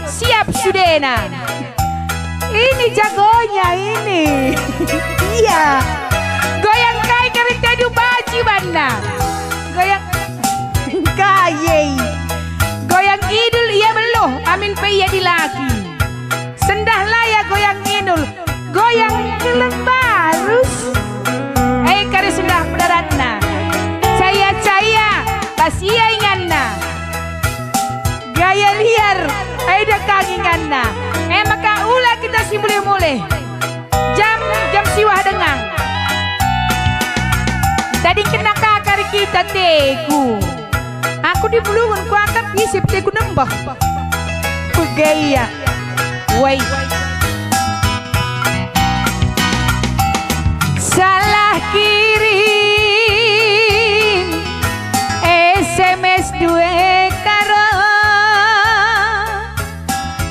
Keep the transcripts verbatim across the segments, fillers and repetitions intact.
Siap sudena. Ini jagonya ini. Iya. Goyang kai kami tedu baji banna. Goyang kai. Goyang idul ia beluh, amin pe ia dilaki. Sendah la ia goyang idul. Goyang keleng barus. Eh, kari sendah pedaratna. Caya-caya, pas ia inganna. Gaya liar, ai dekang inganna. E maka ula kita si mulih-mulih. Jam, jam siwah denga. Tadingkenna ka kari kita teku. Aku di Bulungen kuakap isi pe teku nembeh. Begaya. Wai. Salah kirim S M S due karo.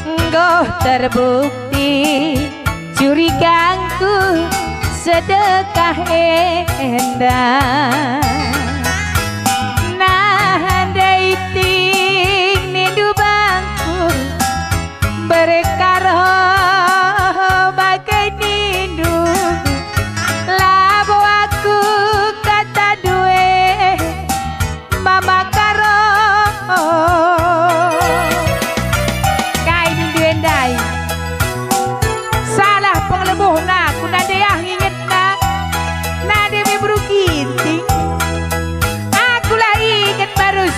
Enggo terbukti curigangku sedekah enda. Nah, ndai ting nindu bangku, berkah roh bage nindu, labo aku kata due. Mama Karo. Kai nindu ndai? Salah pengelebuhna, ku nande ah ngingetna. Nande me beru Ginting. Aku la inget barus.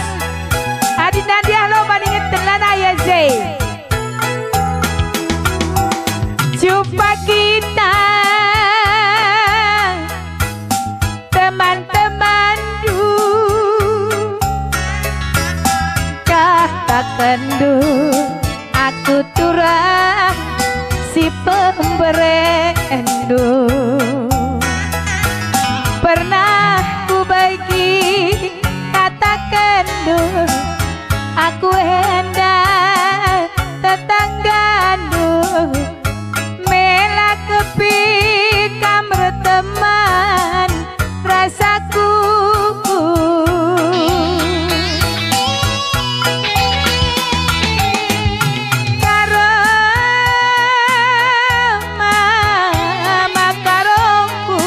Adi nande ah loban ingeten lanai ase. Jumpa kita teman-temanndu, katakenndu, aku turah si pemberenndu. Pernah kubegi katakenndu, aku enda tetanggandu. Mela kepi kam erteman rasaku. Karo mama karongku.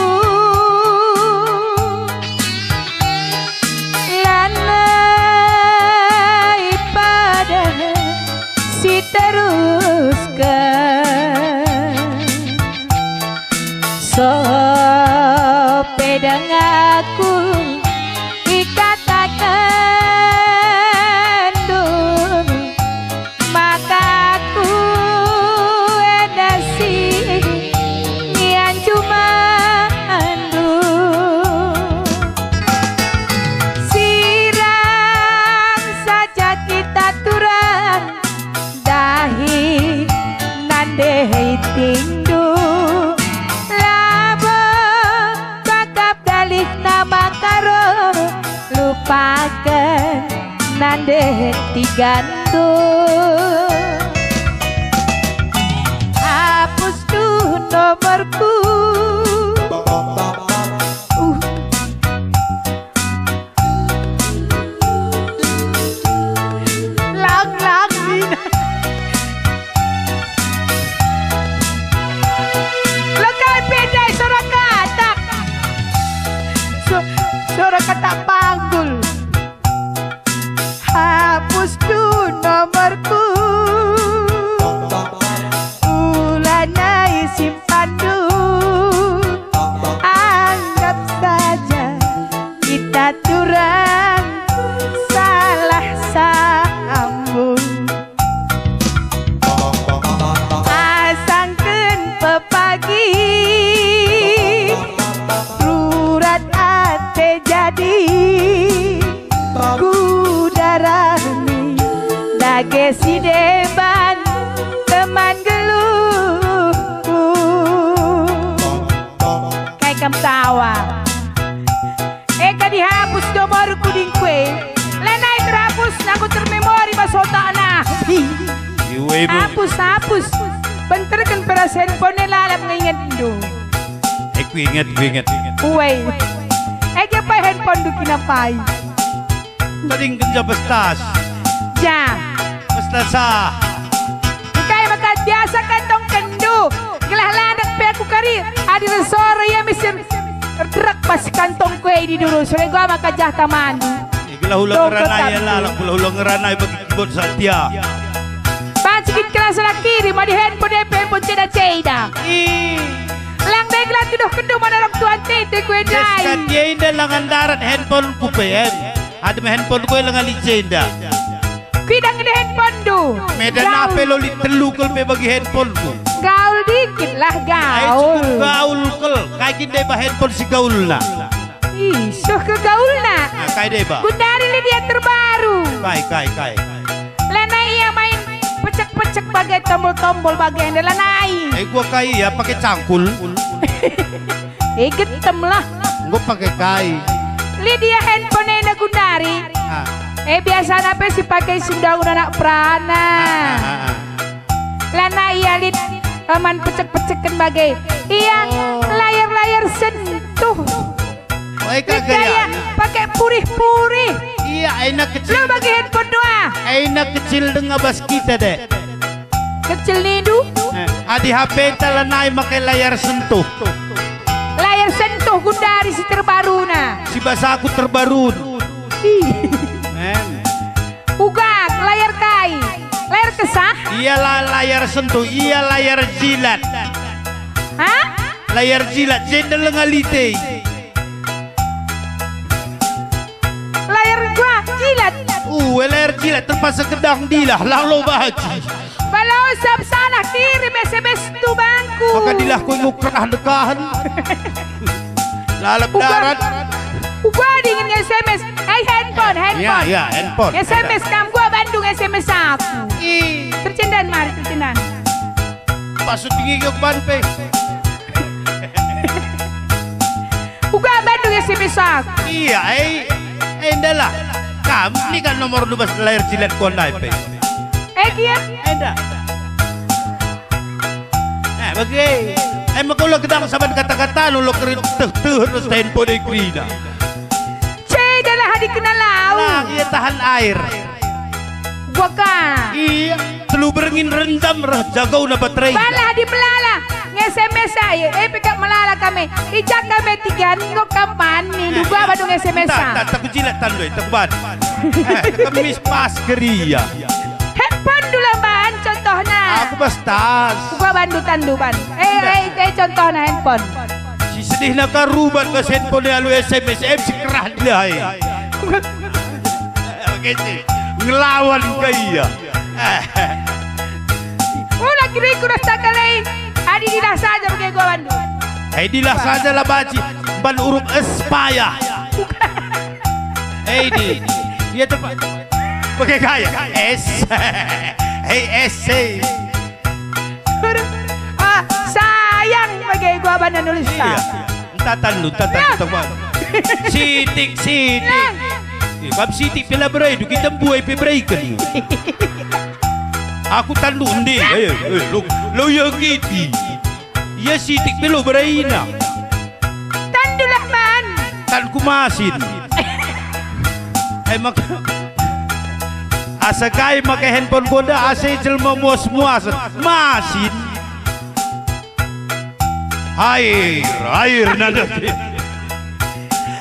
Lanai pada si terusken. Sope dengaku ikatakenndu, maka aku enda si nian jumanndu. Sirang saja kita turah, dahi nande itingndu, labo kakap galihna maka roh, lupaken nande tigandu. Hapusndu nomorku. Uh. Lang, lang, Nina. Lekai pe ndai sora katak. So-, sora katak panggul. Hapusndu nomorku. Ulanai simpanndu. Anggap saja kita turang salah sambung. Asangken pepagi rurat ate jadi ku darami dage si deban teman geluhku. Kai kam tawa? Eka dihapus nomorku dingkue, lanai terhapus, aku termemori bas otakna. Iwe, Ibu. Hapus, hapus. Benterken perasaanku, lalap nge ingetndu. Eh, ku inget, ku inget. Uwe. Ege pe handphonendu kinapai? Tading kenca pestas. Ja. Pestas ah. Sakantongkenndu, gelah la ndak pe aku kari, adi resor ia misir derek pas kantongku e di duru, sore gua maka jah taman. Gelah ula ngerana ia lalap, gelah ula ngerana ia bagi kibot satia. Banci kin kerasa la kirim adi handphone e pe handphone ceda-ceda. Ih. Lang dai gelah tuduhkenndu mana orang tua tete ku e ndai. Sekat ia inda langan darat handphone ku pe em. Adem handphone ku e lenga licenda. Kuidang nge handphonendu. Medan ape lo lit telu kal pe bagi handphone ku. Gaul dikit lah, gaul. Ai, cukup gaul kal. Kai kin deba handphone si gaulna? Ih, suh ke gaulna. Ah, kai deba? Gundari Lydia terbaru. Kai, kai, kai. Lanai ia main pecek-pecek bage tombol-tombol bage enda lanai. Eh, gua kai ia pakai cangkul. Eh, getem lah. Enggo pake kai? Lit ia handphone enda gundari. Ah. Eh, biasana pe si pake si ndaun anak perana. Ah, ah, ah, ah. Lanai ia lit, eh, man pecek-peceken bage. Ia layar-layar sentuh. Oh, eh, lit kagak ia ya? Pake purih-purih. Iya, enak kecil. Lo bagi handphone dua. Enak kecil denga bas kita deh. Kecil nindu? Eh, adi H P-ta lanai make layar sentuh. Layar sentuh gundari si terbaruna. Si basaku terbarun. Ih. Em. Uga, layar kai? Layar kesah? Iyalah layar sentuh, iya layar jilat. Hah? Layar jilat, jenda lenga lite. Layar gua jilat. Uh, layar jilat terpaksa kedang dilah, lalu baji. Balo sab salah kirim S M S tu bangku. Maka dilah ku ngukrah dekahen. Lalap darat. Uga dingin S M S. Eh, handphone, handphone. Ya, ya, handphone. S M S kam gua Bandung S M S aku. Ih. Tercendan mari, tercendan. Pasut tinggi ke ban pe. Uga Bandung S M S aku. Iya, eh, eh, ndalah. Kam, ini kan nomor dua belas layar jilat kondai pe. Eh, kia? Eh, nda. Eh, bagi. Eh, maka ulah gedang saban kata-kata, ulah keri teh-teh, terus handphone e kerina. Ceda lah adi kena lau. Lah, ia tahan air. Gua ka. Iya, telu berengin rendam reh jagona baterai. Balah di melala, nge-S M S ae, eh, pekak melala kami. Ija kami tiga, enggo kampanye, duga badung S M S. Entah, entah, tak kujilat tandu, tak kubat. Eh, kemis pas keria. Handphone dulu, Ban, contohna. Aku bas tas. Gua bandu tandu, Ban. Eh, eh, eh, contohna handphone. Si sedihna ka rubat bas handphone alu S M S, em si kerah dia, eh. Oke, si. Ngelawan ka ia. Ula kiriku ras tak kalai. Adi dilah saja bage gua bandu. Hei, dilah saja lah baci. Ban urup es payah. Hei, di. Dia tepat. Bage gaya. Es. Hei, es, hei. Ah, sayang bage gua bandu nulis. Iya. Entah tandu, entah tandu, ya. Teman. Sitik, sitik. Ya. Eh, kam sitik pe la berai, du kita mbuai pe beraiken. Aku tandu endi? Eh, eh, lo, lo ya giti. Ia sitik pe lo beraina. Tandu lah, Man. Tanku masin. Eh, mak-, asa kai make handphone gonda, asa jelma muas-muas. Masin. Air, air nada.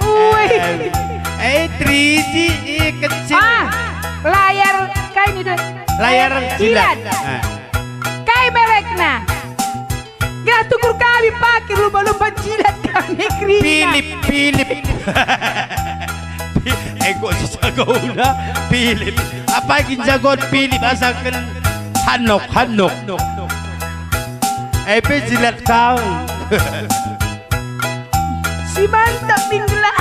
Ui. Eh, eh, three G, eh, kecil. Ah, layar kai ni deh? Layar jilat. Ah. Kai merekna? Gah tukur kami pake lumba-lumba jilat kami kerina. Philip, Philip. Enggo si jagona Philip. Apa kin jagon Philip asalken Hanok, Hanok. Eh, pe jilat kau. Si mantap min gelah.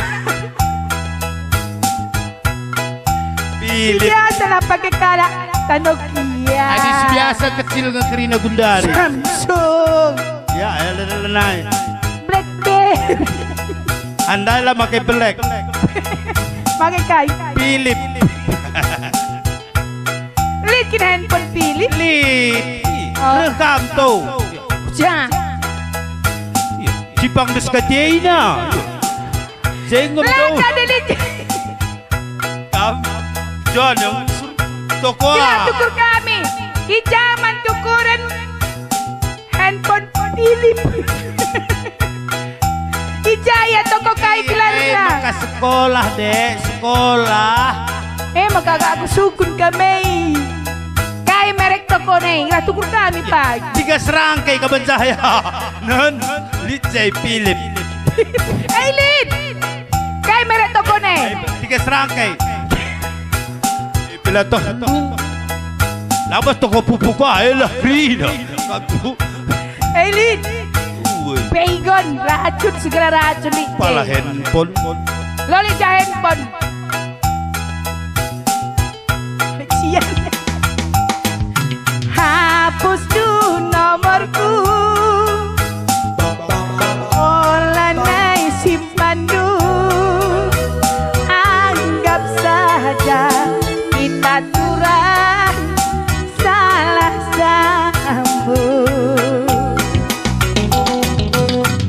Philip. Biasa lah pake kalak tanokia. Adi si biasa kecil nge kerina gundari. Samsung. Ya, elenai. Blackberry. Andailah make belek. Make kai? Philip. Lit kin handphone Philip? Lit. Oh. Rekam tu. Ja. Cipang des katiaina. Senggup tu. Laka delik. Kam. Jono. Toko. Kila tukur kami. Di zaman tukuren. Handphone Philip. I ja ia toko kai gelarna? Eh, maka sekolah, Dek, sekolah. Eh, maka gak aku sukun kami. Kai merek toko ne? Lah tukur kami pagi. Tiga serangkai ka bencah ya. Non, lit jai Philip. Eh, lit. Kai merek toko ne? Eh, tiga serangkai. Bila toh, labas toko pupuk ae lah, kerina. Aku. Eh, lit. Ue. Baygon, racun, segala racun, lit. Pala handphone. Loli ja handphone. Kecian. Hapus du nomorku. Ola nai simpandu. Anggap saja kita turang salah sambung.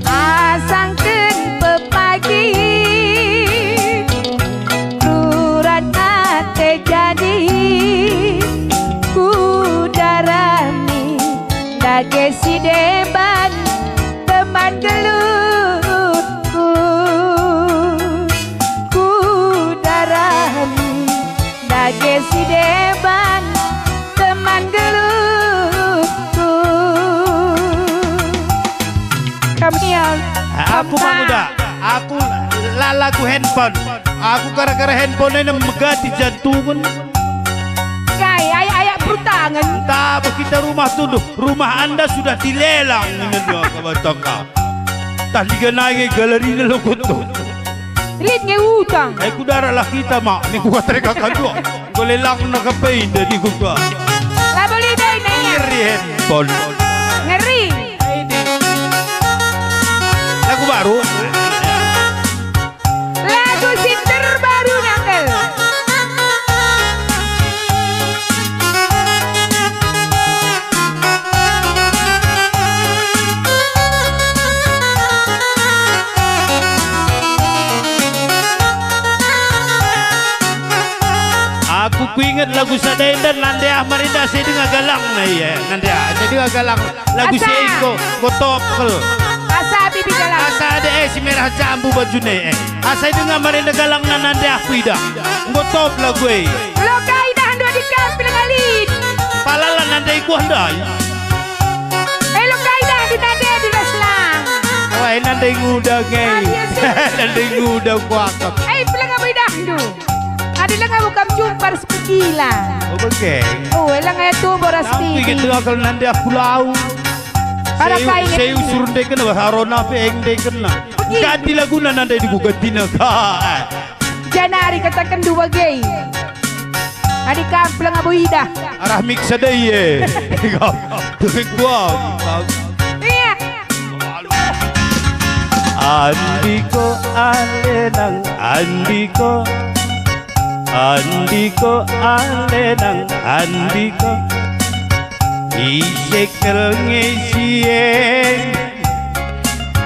Asangken pepagi, rurat ate jadi, kudarami dage si deban teman geluhku. Kudarami dage si deban teman geluhku. Kami ya. Aku Bang. Udah, aku la lagu handphone. Aku gara-gara handphone ini megati jantungen. Kai, ayak-ayak perutangen. Entah apa kita rumah tuduh, rumah Anda sudah dilelang, nina dua kabatangka. Tah liga nai galarina lo kutu. Lit nge utang. Eh, kudarah lah kita, Mak. Ni kukatereka kandua. Golelangna kepe inda di kuka. Labo lidah ini ya. Ngeri handphone. Ngeri. Lagu baru. Lagu si terbaru nangkel. Aku kuinget lagu sada enda, nande ah marinda si denga galangna ia. Nande ah, si denga galang lagu si Asa. Enggo, enggo top kal. Asa bibi galang. Asa ade eh si merah jambu bajune eh. Asa denga marinda galangna nande ah kuidah. Enggo top lagu eh. Lo kai dah ndo di kampil ngalit. Palala nande ikuah ndai. Eh, lo kai dah di nande di Reslang. Wah, nande nguda nge. Aduh, ya, sih. Nande nguda kuakap. Eh, pelang apa idahndu? Adi langa bukan jumpar sepegila. Oh, bege. Oh, elang aya tubo ras Tapi pipi. Gitu akal nande aku lau. Ada Seu, kain. Seu suruh ndeken, bah, arona pe eng ndeken. Begi. Ganti laguna nande di kugantina ka. Janari kataken dua gei. Adi kam pelang abu idah. Arah mik sada iye. Turik dua. Iya. Andiko alenang, andiko. Andiko alenang, andiko. Ise kel nge si en.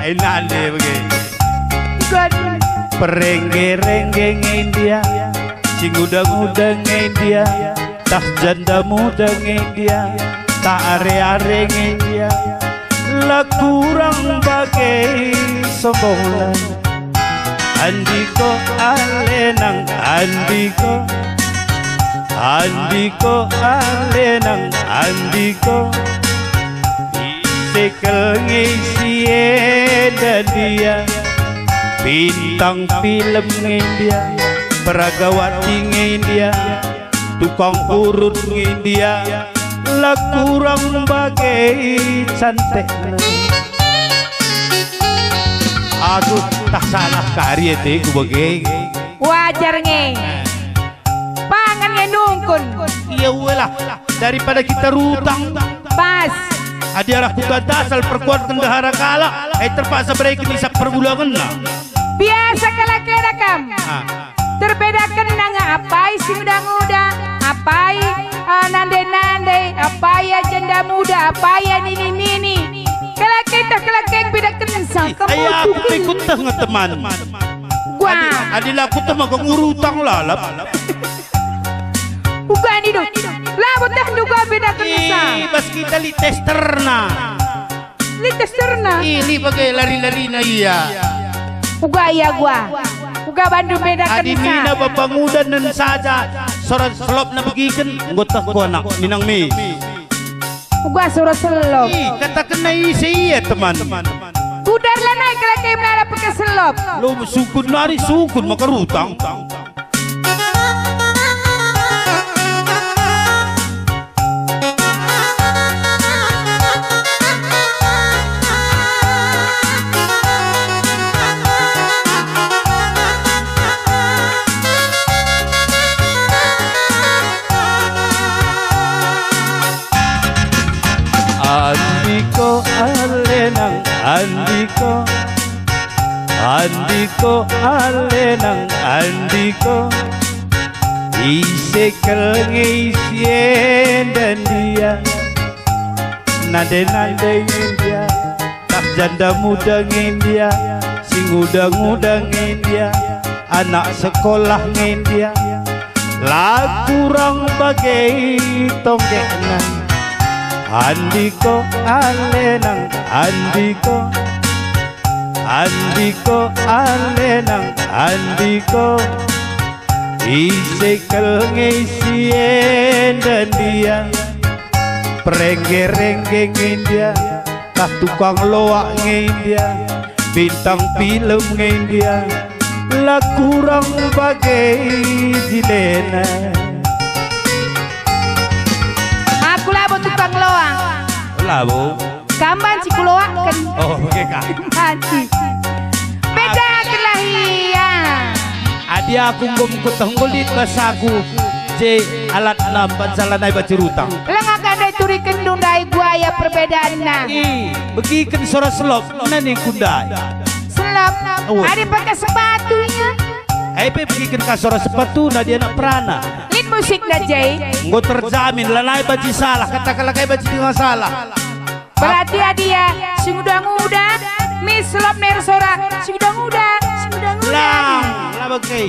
Ai nande bage. Perengge-rengge nge ndia, si nguda-nguda nge ndia, tah janda muda nge ndia, tah are-are nge ndia. La kurang bage sombongna. Andiko alenang, andiko. Andiko alenang, andiko. Ise kel nge si enda ndia. Bintang film nge ndia. Peragawati nge ndia. Tukang urut nge ndia. La kurang bage cantikna. Aku tah salah kari ate ku bage. Wajar nge. Pangan nge nungkun. Iya uelah, daripada kita rutang. Pas. Adi arah kuta dasal perkuatken ndehara kalak, eh terpaksa bereken isap perbulangenna. Biasa kalak enda kam. Ah. Terbedakenna nge apai si nguda-nguda, apai, ah, nande-nande, apai, ah, jenda muda, apai, ah, nini-nini. Kalak enda kalak enda bedakensa. Ih, kamu ai aku tuh pe kuteh nge teman. Gua. Adi, adi la kuteh maka ngurutang lalap. Uga ni do. Labo teh nduga bedakensa. Ih, bas kita lit testerna. Lit testerna. Ih, lit bage lari-larina ia. Uga ia gua. Uga bandu bedaken. Adi nina bapa nguda nen saja, sora selopna begiken, enggo teh ku anak, minang mis. Uga sora selop. Ih, katakenna ise ia, teman. Kudar lanai kalak e melala pake selop. Lo sukun nari sukun maka rutang. Andiko alenang, andiko, andiko alenang, andiko. Ise kal nge isi enda ndia, nande-nande nge ndia, tah janda muda nge ndia, si nguda-nguda nge ndia, anak sekolah nge ndia. La kurang bage tonggekna. Andiko alenang, andiko, andiko alenang, andiko. Ise kal nge isi enda ndia, perengge-rengge nge ndia, tah tukang loak nge ndia, bintang film nge ndia, la kurang bage jilena. Aku labo tukang loak. Labo. Kam banci kuloakken. Oh, bage ka. Banci. Bedakenlah ia. Adi aku enggo mekuteh enggo lit basaku, je alatna banca lanai banci rutang. Langa ka ndai turikenndu ndai gua ia perbedaanna. Ih, begiken sora selop, nani ku ndai. Selop. Oh. Adi pake sepatu ia. Ai pe begiken ka sora sepatuna dia anak perana. Lit musikna je. Enggo terjamin, lanai banci salah, katakenlah kai banci denga salah. Berarti adi ia si nguda-nguda, mis selop ner sora, si nguda-nguda, si nguda-nguda. Lang, la bage.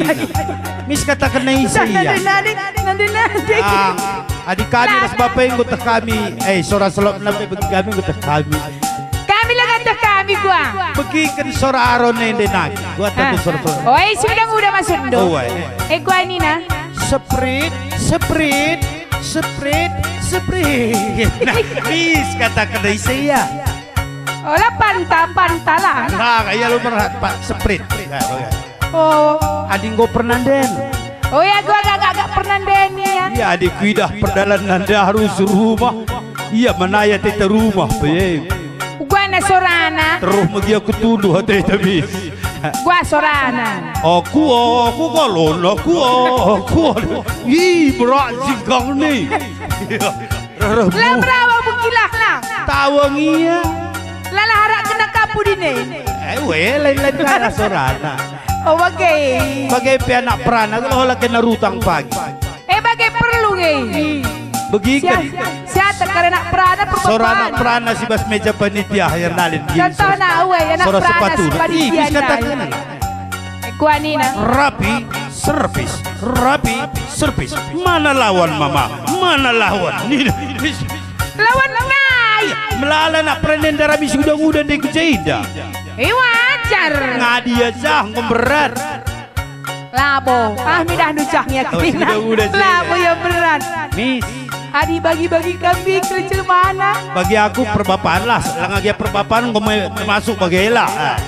Mis katakenna ise ia. Nande, nande, nande, nande. Lang, adi kami ras bapa enggo teh kami, eh, sora selopna pe bagi kami enggo teh kami. Kami la teh kami gua. Begiken sora Aron ende nagi. Gua teh sora selop. Oi, si nguda-nguda maksudndu. Oh, oi. Eh, gua nina. Seprit, seprit, seprit, seprit. Nah, mis katakenna ise ia. Ola panta, panta lah. Nah, ia lo merat, Pak, seprit. Nah, oke. Oh. Adi enggo pernanden. Oh ya, gua agak-agak pernanden ia. Ia adi kuidah perdalanna ndai arus rumah. Ia menaya tete rumah pe. Uguana sorana. Terus megi aku tunduh ate tabis. Gua sorana. Aku, aku galon, aku, aku. Ih, berat jingkang ni. Reh, reh, la buh. Merawa bukilah lah. Tawang ia. Lalah arak kena kapu dine. Eh, we, lain-lain kala sorana. Oh, bage. Bage pe anak perana, kalau ola kena rutang pagi. Eh, bage perlu nge. Begiken. Sia, sia tekar anak perana perbapan. Sora anak perana si bas meja panitia, Hernalin. Contohna, we, anak perana si panitia. Ih, bis katakenna. Eh, kuanina. Rapi, servis, rapi, servis. Mana lawan mama? Mana lawan? Nina. Lawan kai? Melala nak perenen darami si nguda-nguda ndai ku jenda. Eh, wajar. Ngadi aja, enggo berat. Labo. Ah, midah nujah ngiak. Oh, si nguda-nguda je. Labo ia berat. Mis. Adi bagi-bagi kambing kelencer mana? Bagi aku perbapan lah, langa gia perbapan enggo me-, termasuk bage lah. Ah.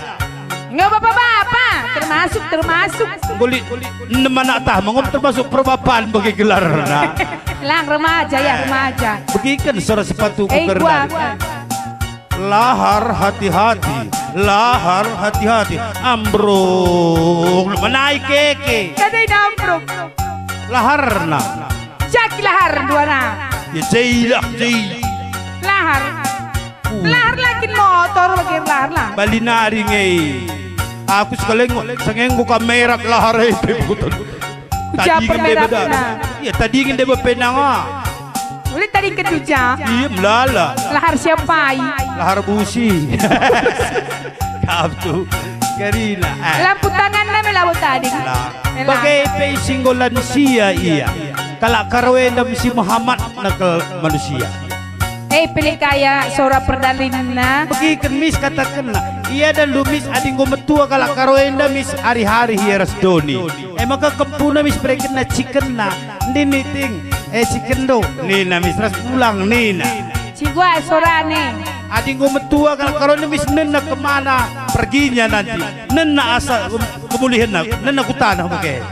Enggak bapa-bapa, termasuk, termasuk. Enggo lit enem anak tah, enggo termasuk perbapan bagi gelarna. Lang remaja ya, remaja. Begiken sora sepatu ku kerdan. Lahar hati-hati, lahar hati-hati. Ambruk, menai keke. Kada ina ambruk. Laharna. Jaki lahar duana. Ya, jailah, jai. Lahar. Lahar lakin motor bagi lahar lah. Bali nari nge. Aku sekali sengenggo kamerat lahar e pe bukan. Tadingen deba da. Iya, tadingen deba penang ah. Ulih tadingen tuja. Iya, melala. Lahar siapai? Lahar busi. Kap tu. Karina. Eh. Lampu tanganna me labo tading. Lah. Bage pe si enggo lansia ia. Kalak Karo enda misi mehamat nge kal manusia. Eh, pilih kaya sora perdalinna. Begiken mis katakenna. Ia dan lumis adi enggo metua kalak Karo enda mis hari-hari ia ras doni. E maka kempuna mis berekenna cikenna. Ndin niting, e cikendo. Nina mis ras pulang nina. Cigua sorane. Adi enggo metua kalak Karo enda mis nena kemana perginya nanti. Nena asa, em, kemulihenna, nena ku tanah bage.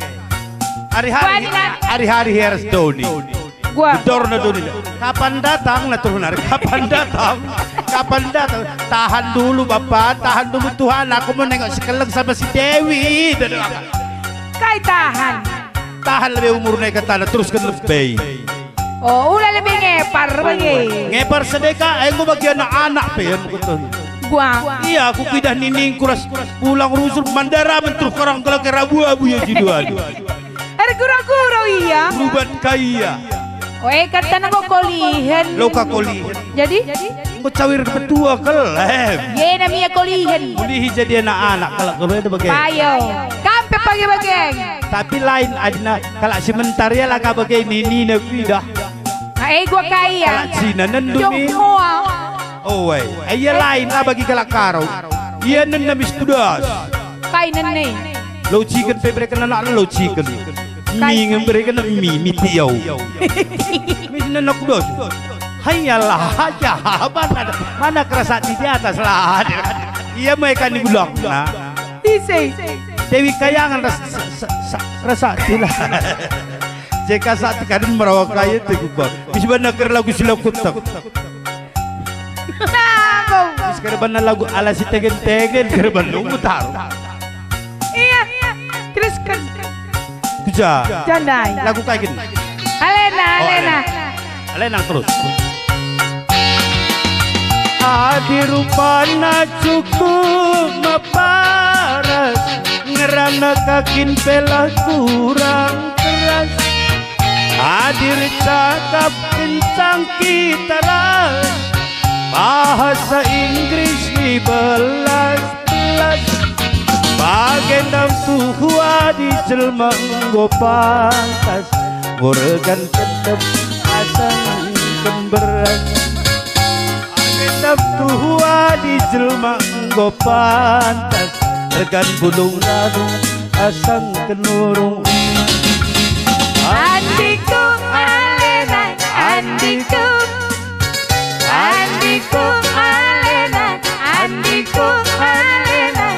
Hari-hari, Buat na- hari-hari ia ras doni. Gua. Bedorna doni. Kapan datang na turun hari? Kapan datang? Kapan datang? Tahan dulu, Bapa. Tahan dulu, Tuhan. Aku mau nengok sekeleng sama si Dewi. Kai tahan? Tahan lebe umurna ikatana, terusken lebe. Oh, ula lebe ngepar bage. Ngepar sedeka, enggo bagi anak-anak pe, em, kutu. Gua. Ia, aku kuidah niningku ras pulang rusur mandara menteruh karang kelake rabu-abu ia si dua. Ergura-gura ia. Rubat ka ia. Oh, e, kata nenggo kolihen. Lo ka kolihen. Jadi? Enggo cawir metua kelem. Ye, namia kolihen. Mulihi jadi anak-anak kalak Karo enda bage. Payo. Kam pe bage-bage. Tapi lain adina kalak sementar ia la ka bage ninina kuidah. Ah, e, gua ka ia. Kalak Cina nendumi. Jok moa. Oh, wai. Ia lain la bagi kalak Karo. Ia nena mis tudas. Kai nene? Lo ciken pe bereken anakna lo ciken. Mi nge bereken mi, mi tiau. Mis nena kudos. Hayalah, aja. Mana, mana kerasa di atas lah. Ia mai kan digulangna. Ise? Dewi Kayangan ras, sa, sa, ras Sakti lah. Jeka Sakti kadin merawa kaya tu kuba. Bis bana ker lagu si lagu tek. Aku. Bis ker bana lagu ala si tegen-tegen ker bana lagu taruh. Ia, terusken. Kuja. Jandai. Lagu kai kin? Alena, oh, alena. Alena. Alena terus. Adi rupana cukup meparas, ngerana kakin pelah kurang keras. Adi ercakap kencang kita ras, bahasa Inggris ibelas-belas. Bage ndam tuhu adi jelma enggo pantas, ngurkan tep asangken beras. Bage ndam tuhu adi jelma enggo pantas, ergan bulung gadung asangken nurung. Andiku alena, andiku. Andiku alena, andiku alena.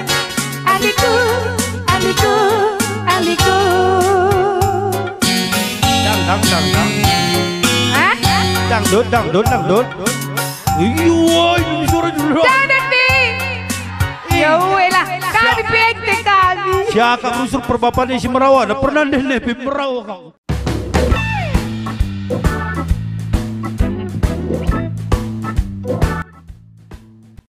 Andiku, andiku, andiku. Dang, dang, dang, dang. Hah? Dangdut, dangdut, dangdut. Iyo, ini suara dulu. Dangdut, Pi. Ya, weh lah. Kami P N T kami. Siakap rusur perbapan isi merawa, pernah deh nih, Pi, merawa kau.